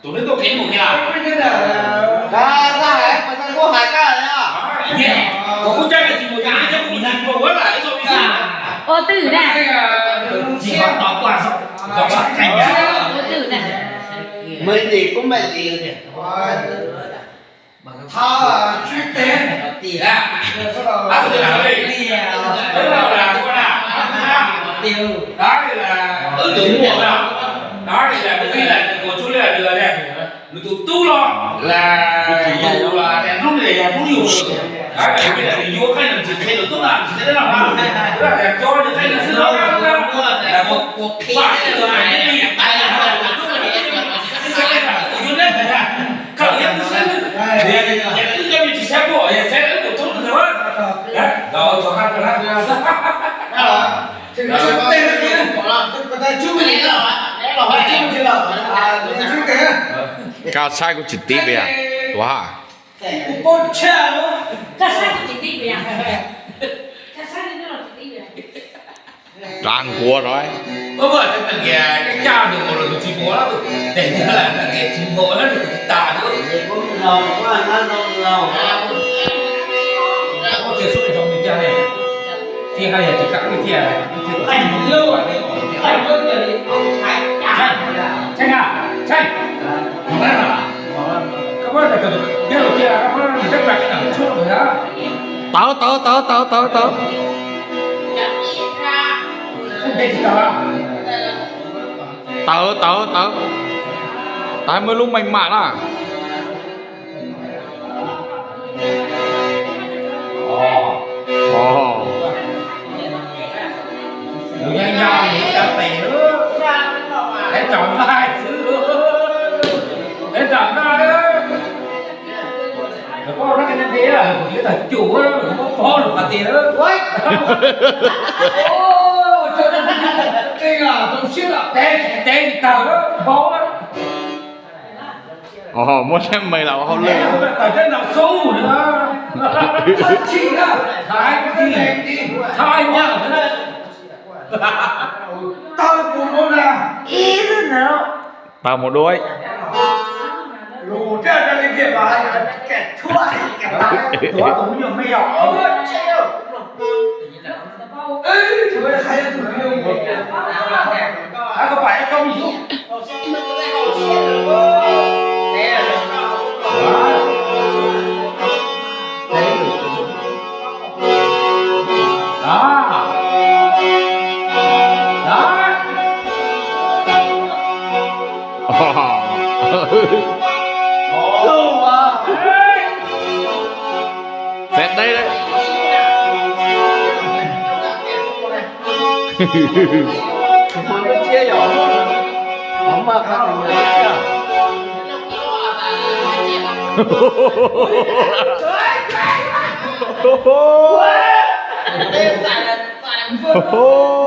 Tus neb tuaj qhia mus kiag. Ua twj na. Ua twj na. Nws tus tub los las yus, hnub no yog hnub yus, nws yuav qhia nws tsis qhia tus tub na, tsis qhia tub na, cov nws qhia nws xwb los, kuv qhia tus na, kuv yuav neb, koj yuav wb xwb, yog wb cov me tsis saib kuj yog saib wb tus tub na. Koj saib kuv tsis tib pes, tuav ha. Dlaag nkuav rau. Tawv, tawv, tawv, tawv, tawv, tawv. Tawv, tawv, tawv. Tawv muaj lub meej mam na. Muab siab me los ua hauj lwm. Tawg mus dua. Xav deb lawm.